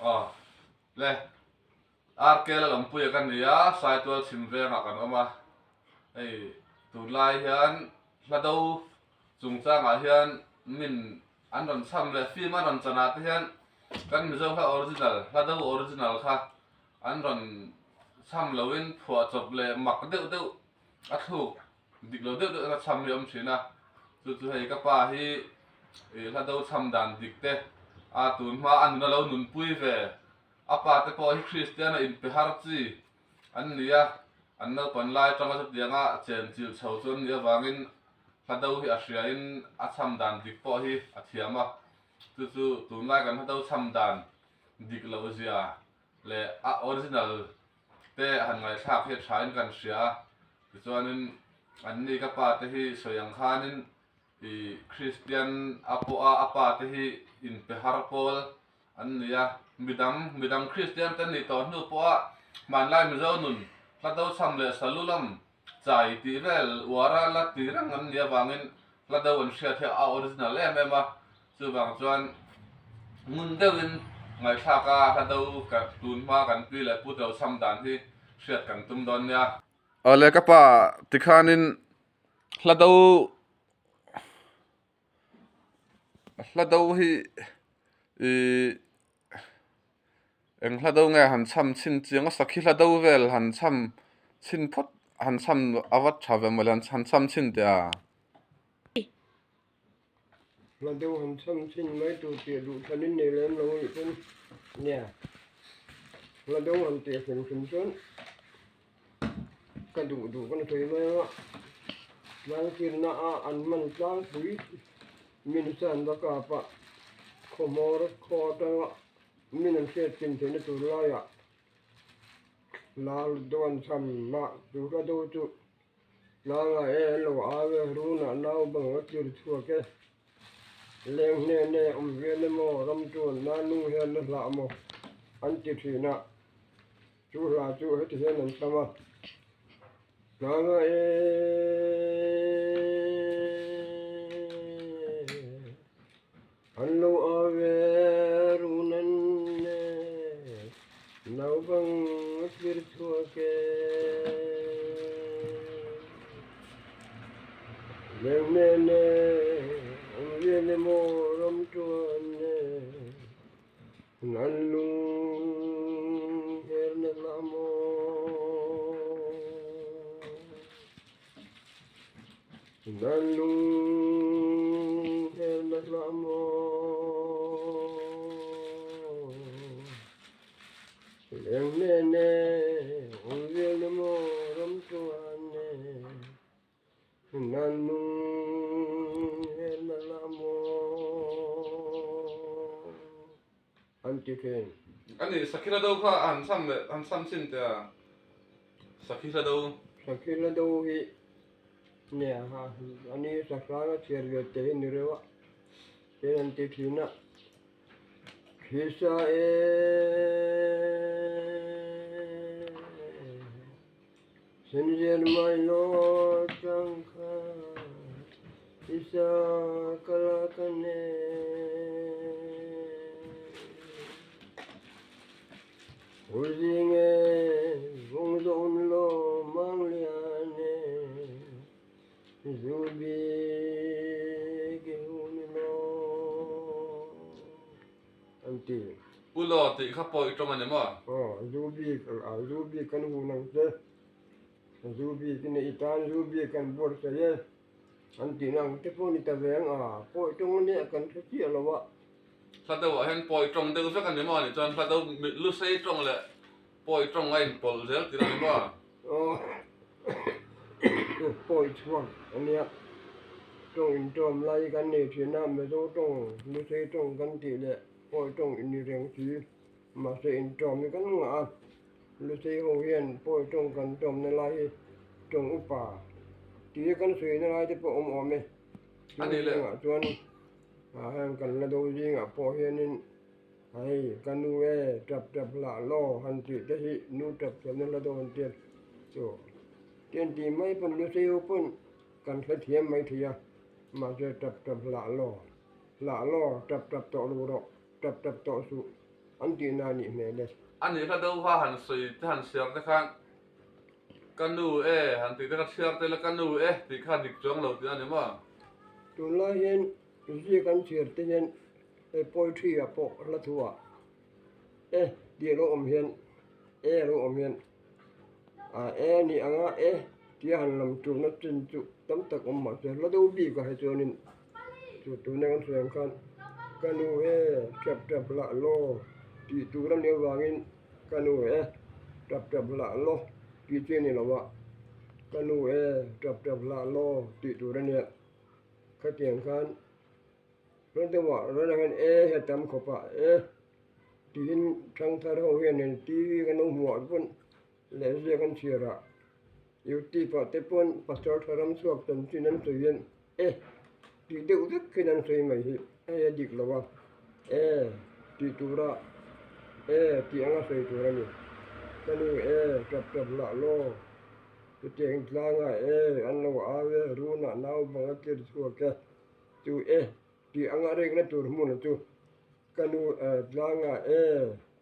Aw le RK Lalawmpuia ka ni a, Saitual chhim vengah kan awm a, hei tunlai hian hla do chungchangah hian min an rawn chham leh film an rawn chan ah te hian kan Mizo hla original hla do original kha an rawn chham loin phuahchawp leh mak deuh deuh a thluk Dik lo deuh deuh a chham hi a awm thin a, chu chu hei ka pa hi ih hla do chham dan dik te a tun hma a nun a lo nunpui ve, a pa te pawh hi Kristian a inpe har chi an ni a, an naupan lai atanga chutianga chen chilh chho chu an nih avangin hla do hi a hria in a chham dan dik pawh hi a thiam a, chu chu tunlai kan hla do chham dan dik loh zia leh a original te han ngaihthlak hi a tha in kan hria a, tichuanin anni ka pa te hi sawi ang khanin ih Kristian a pawh a a pa te hi inpe har pawl an ni a, midang midang Kristian te nih tawh hnu pawha hmanlai Mizo nun hla do chham leh salu lam chai tih vel uara la ti reng an nih avangin hla do an hriat hi a original em em a, Chuvang chuan ngun deuhin ngaihthlak a hla do ka tun hma kan pi leh pu to chham dan hi hriat kan tum dawn nia. Awle ka pa tikhanin hla do hla do hi ih eng hla do nge han chham chhin chiang a sakhi hla do vel han chham chhin phawt han chham a va tha ve mawle han chham chhin teh a. Hla deuh han chham chhin mai tur tih duh thanin nei lem lo anih chuan nia hla deuh han tih hrim hrim chuan ka duh duh kan sawi mai ang a tlangkirna a an hman tlangpui min san va kap a khawhmawr khaw atanga min an hriat chin theihna tur laiah lal deuh an chham mah chu hla deuh chu. Nanga e an lo au e, runah nau bang a tir chhuak e. Leng hnen e awm vel emaw, ram chuan nan nung hian na hlah maw an ti thin a, chu hla chu heti hian an chham a. Nanga e an lo au e, runan e nau bang a tir chhuak e. Leng hnen e awm rian emaw ram tuan e nan lung her na hlah maw Nan lung her na hlah maw Leng hnen e awm vel emaw ram tuan e Nan lung her na hlah maw an ti thin. Ani Sakhi Hlado kha han chham leh han chham chhin teh a. Sakhi Hlado. Sakhi Hlado hi nia ha ani sahrang a chhiar ve te hi ni reuh a tin an ti thin a. Thisa e Senzen mai lo tang kha Thisa kala ka ne. Huzing e vawng zawn lo mang lian e Zubi ki hun lo an ti. U law tih kha pawh i tawng a ni maw? Aw, Zubi a Zubi kan hun ang che. Zubi ki nei tan Zubi kan buatsaih e an tihna ang te pawh ni ta ve ang a, pawh i tawng a nia kan hre chiah lo a. Hla deuh ah hian pawi tawng deuh vek a ni maw anih chuan hla deuh lusei tawng leh pawi tawng a inpawlh zel tih a ni maw? Aw pawi chhuak a nia tawng intawm lai kan nei thin a Mizo tawng lusei tawng kan tih leh pawi tawng in ni reng si mahse intawm hi kan ngah a lusei ho hian pawi tawng kan tawmna lai hi tawng upa tih kan sawi na lai te pawh awm awm e A nih leh. Chuan Ah heng kan la do zingah pawh hianin hei ka nu e tap tap hlah law han tih te hi nu tap tap na la do an tia chu tian tih mai pawn lusei ho pawn kan hrethiam mai thei a mahse tap tap hlah law hlah law tap tap tawh lo rawh tap tap tawh suh. an tihna a nih hmel e. A nih hla deuh kha han sawi te han chhiar te khan ka nu e han tih te kha chhiar te la ka nu e tih kha dik chuang lo tih a ni maw? Tunlai hian ziak an chhiar te hian hei poetry ah pawh hla thu ah e tih a lo awm hian e a lo awm hian ah e a nih anga e tia han lam turna chin chu tam tak awm mahse hla deuh bik ah hi chuanin Chu tuna kan sawi ang khan ka nu e tap tap lah law tih tur a nih avangin ka nu e tap tap lah law tih chi a ni lo a, ka nu e tap tap lah law tih tur a nia. Khatiang khan ran deuhah ran ang hian e hi a tam khawp a, e tiin thangthar ho hianin TV kan lo hmuh ah pawn leh ziak an chhiar a, YouTube ah te pawn pastor tha ram chhuak chanchin an sawi hian e tih deuh vek hian an sawi mai hi hei a dik lo a, e tih tura e tih anga sawi tur a ni. Ka nu e tap tap lah law chutiang tlangah e an lo au e runah nau bang a tir chhuak e chu e tih anga rekna tur hmun chu ka nu e tlangah e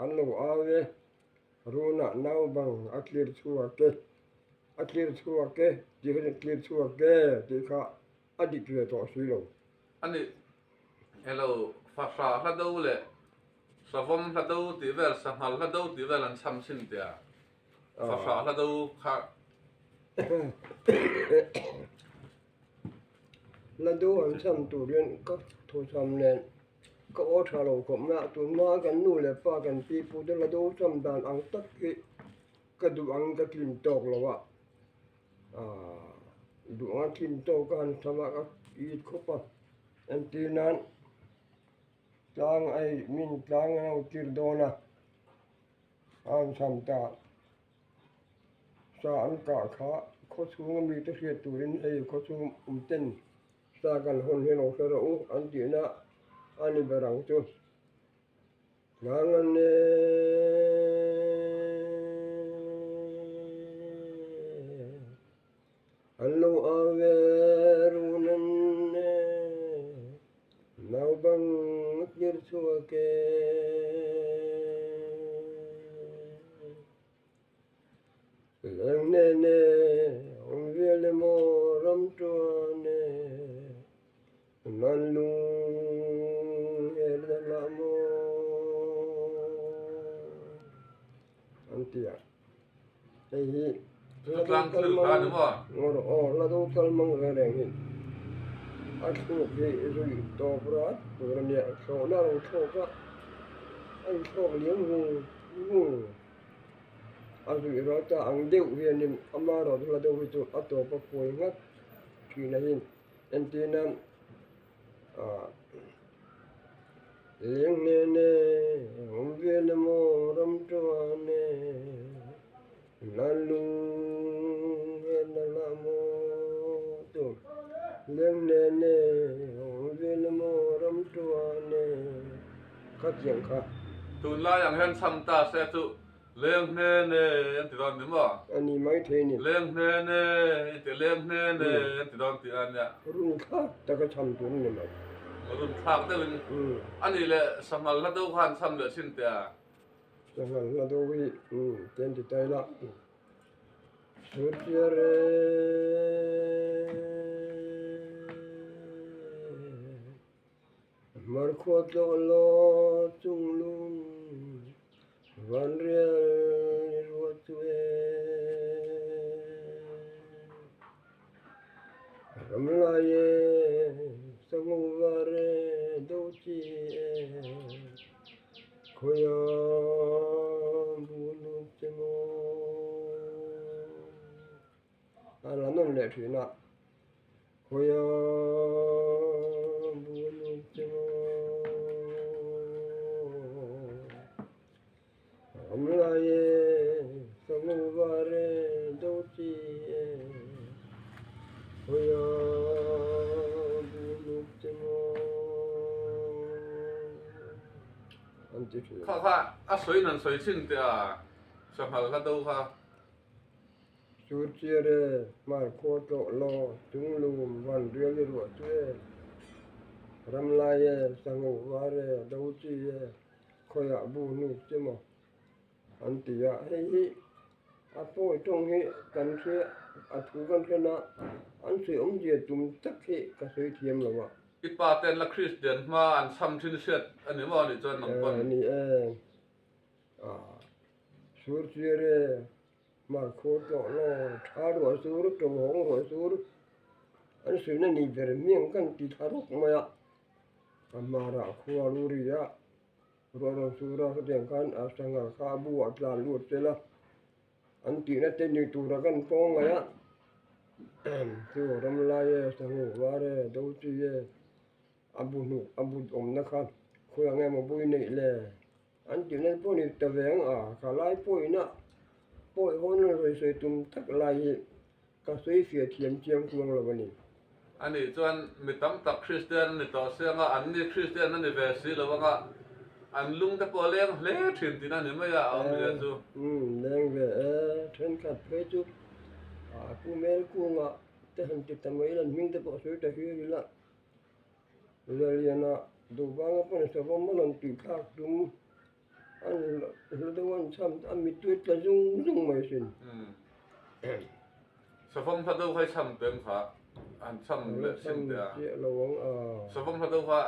an lo au e. Runah naubang a tlir chhuak e, a tlir chhuak e tih kha tlir chhuak e tih kha a dik ve tawh si lo. A nih, hello, fahra hla do leh savawm hla do tih vel, sanghal hla do tih vel an cham chhin tia, fahra hla do kha. Hla do an cham tur hian ka thawchham nen Ka aw tha lo khawp mai a, tunhma kan nu leh pa kan pi pu te la do cham dan ang tak hi ka duh ang ka tlin tawk lo a, aah duh anga tlin tawk ka han cham a ka it khawp a, entir nan tlang ai min tlang an lo tir dawn a, a han cham ta sa an kah kha khawchhung ami te hriat turin hei khawchhung awm ten Sa kan hawn hi lo hre rawh u an tihna a ni ber ang chu. Tlang an e an lo au ve run an e naupang a tir chhuak e. Leng nene awm vial emaw ram tuan e, man lung her na lah maw an ti a. Hei hi hla do kal mang ngawr aw hla do kal mang reng reng hi a thluk hi zui tawp rat tur a nia thlawhna a lo thlawk a, a inthlawk liam vung vung. A zuih rual ta ang deuh hianin ama rawt hla deuh hi chu a tawp a kuai nghat thin a hi. Entir nan ah Leng hnene awm vel emaw ram tuan e Lan lung en a la maw chu Leng hnene awm vel emaw ram tuan e Khatiang kha. Tunlai ang hian cham ta se chu leng hnen e an ti dawn ni maw? A ni mai thei ni. Leng hnen e an ti leng hnen e an ti dawn tih a nia. Run thlak taka cham tur a ni mai. Run thlak deuhin a nih leh sanghal hla deuh kha an cham leh thin teh a. Sanghal hla deuh hi ten ti ta ila. Surtiar e. Hmarkhua tlawh law chung lung vanrial i ruah chu e. Ram lai e sango var e do chi e khawi ah bu nuk che maw. A la nawm leh thin a. Khawiah bu nuk che maw Ram lai e sango var e do chi e Khawiah bu nuk che maw an ti thin. Kha kha a sawiin an sawi thin teh a, sanghal hla do kha. Surchiar e, hmarkhua tlawh law, chunglum van rial i ruah chu e, ramlai e, sangho var e, do chi e, Khawiah bu hnuk che maw an ti a, hei hi a pawi tawng hi kan hria a thu kan hre na an sawi awmzia tum tak hi ka sawi thiam lo a. I pa ten la Kristian hma an chham thin hriat a ni maw a nih chuan nang pawn. A ni e, a sur chiar e, hmarkhur tawh law, tha ruah sur, tawhawng ruah sur an sawi na ni ber hmiang kan ti thla rawk mai a, a hmarah khua lu ri a. Ruah rawn sur a, hetiang khan a sangha kha a bu ah tlan lut tel a, an tihna te ni tura kan pawng ngaih a, chu ram lai e, sangha var e, do chi e, a bu hnuk a bu awmna kha khawiah nge maw bui neih le, an tihna te pawh ni ta ve ang a, kha lai pawhina pawi hawn rawn sawi tum tak lai hi Ka sawi fiah thiam chiang kuang lo a ni. Ani chuan mi tam tak Kristian a ni tawh si anga, an ni Kristian a ni ve si lo anga, an lung te pawh a leng hle thin tihna a ni mai a, a awmzia chu. Umm, leng ve e, thenkhat phei chu a pu mel kungah te han ti ta mai ila, an hming te pawh a sawi ta hial ila, Zaliana duhvanga pawn savawm a rawn tih thlak tum An hla deuh an chham a mittui tla zung zung mai sin. Savawm hla deuh kha i chham peng kha an chham leh sin teh a. Chiah lo ang a. Savawm hla deuh kha.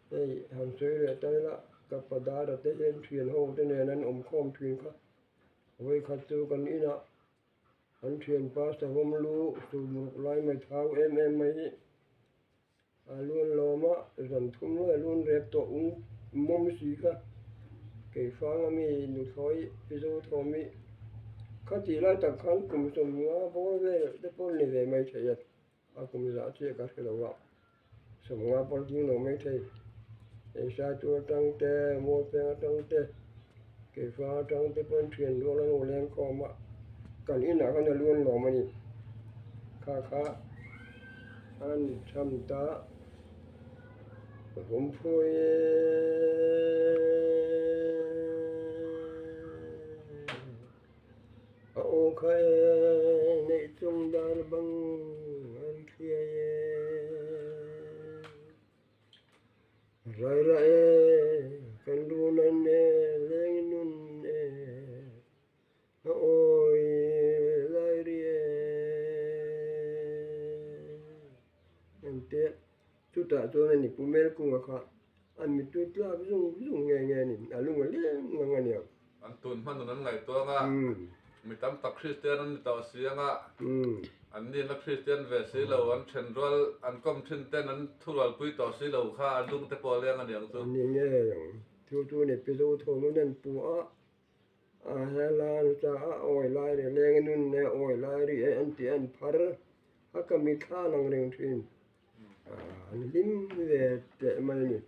Hei han sawi leh ta ila ka padara te hian thian ho te nen an awm khawm thin kha. Vawikhat chu kan inah an thianpa savawm lu sumruk lai mai thau em em mai hi. A luan lawm a, zan thum lai a luan rep tawh ung mawm si kha. Keifang a mi nuthlawi Mizo thawm i kha tih lai tak khan kum 50 bawr vel te pawh ni ve mai thei a, a kum zah chiah ka hre lo a, 50 pawh ding lo mai thei. Eisaitu atang te, Mualpeng atang te, Keifang atang te pawhin thian rual an awleng khawm a, kan inah khan a luan lawm a ni. Kha kha. An tham ta vawm phawi e. A aw kha e neih chung dar bang a ri thliai e. Rai ra e kan run an e leng nun e. A awi lai ri e. Engteh chutah chuan a ni Pu Melkunga kha a mittui tlak zung zung nge nge a ni, a lung a leng ngang a nia. An tun hman nun an ngaihtuah anga mi tam tak Kristian an ni tawh si anga an ni la Kristian ve si lo, an then rual an kawm thin ten an thurualpui tawh si lo kha a lung te pawh a leng a niang chu. A ni ngei ang, thu chu ni Pi Zothawm an an pu a. A hela nasa a awi lai ri leng a nun e awi lai ri e an tih a an phar a ka mi thla lang reng thin an hlim ve teh mai a ni.